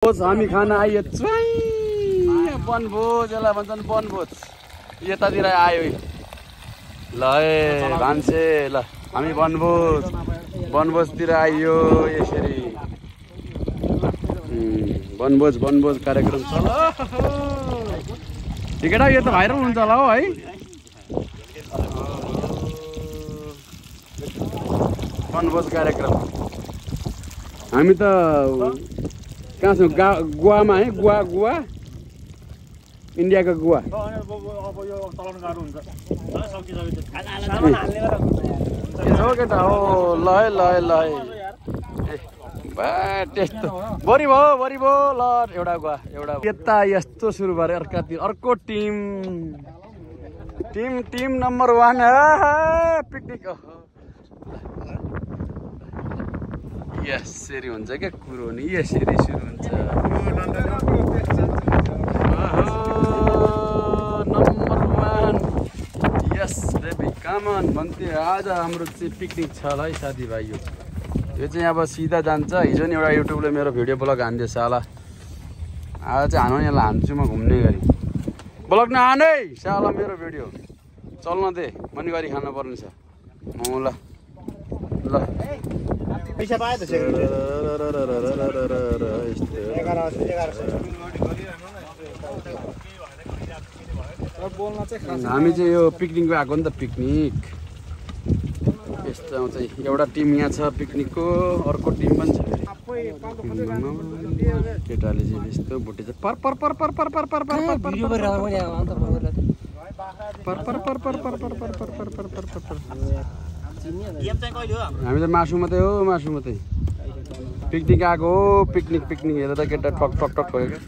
हामी खाना आइयो वनभोज यसलाई भन्छन् वनभोज यतातिर आयो ल है भान्से ल हामी वनभोजतिर आइयो यसरी वनभोज कार्यक्रम छ ल टिकेट यो त भाइरल हुन्छ होला हो है वनभोज कार्यक्रम हामी त कहाँ छौँ गोवामा है गोवा इन्डियाको गोवा केटा हो ल है त्यस्तो बरी भयो ल एउटा गोवा एउटा यता यस्तो सुरु भएर अर्को टिम नम्बर 1 पिकनिक यसरी हुन्छ क्या कुरो नि यसरी सुरु हुन्छ number 1 yes baby come on भन्थे आज हाम्रो चाहिँ पिकनिक छ ल है साथीभाइ यो चाहिँ अब सिधा जान्छ हिजो नि एउटा युट्युबले मेरो भिडियो ब्लग हान्दैछ होला आज चाहिँ हानु यसलाई हान्छु म घुम्ने गरी ब्लग नहानै साला मेरो भिडियो चल्न दे पनि गरी खानु पर्ने छ ल पैसा पाए त हामी चाहिँ यो पिकनिकको आएको नि त पिकनिक यस्तो आउँछ एउटा टिम यहाँ छ पिकनिकको अर्को टिम पनि छ केटाले चाहिँ यस्तो भुटे चाहिँ हामी त मासु मात्रै पिकनिक आएको हो पिकनिक हेरेर त केटा ठक ठोक्यो क्या